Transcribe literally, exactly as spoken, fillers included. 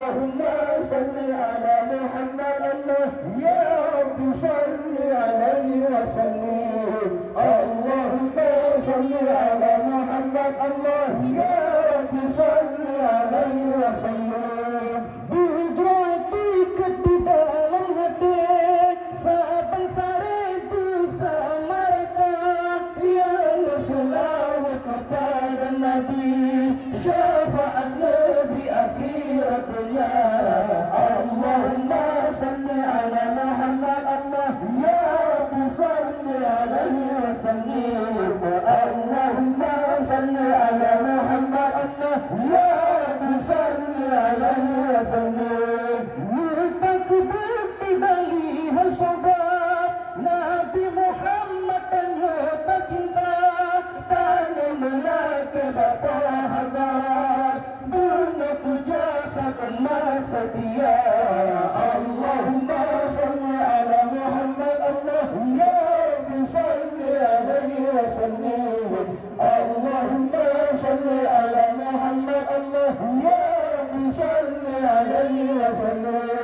اللهم صل على محمد الله، يا رب صل عليه وسلم. اللهم صل على محمد الله، يا رب صل عليه وسلم. Beujroh tikeuh di dalam até, saban saré beusama rata, nyang seulaweuet keupada Nabi, syafaat Nabi akhirat dunya. Allahumma salli ala Muhammad, Allah, ya Rabbi salli alaihi wa sallim. Allahumma salli ala Muhammad, Allah, ya Rabbi salli alaihi wa sallim. Meutakbir di bali hana sabab, Nabi Muhammad tanyoe tacinta, tanyoe meulakée bak poh Azan, beungoh keu jasa keu masa dia. Allahumma salli ala Muhammad, Allah, ya Rabbi salli alaihi wa sallim. Allahumma salli ala Muhammad, Allah, ya Rabbi salli alaihi wa sallim.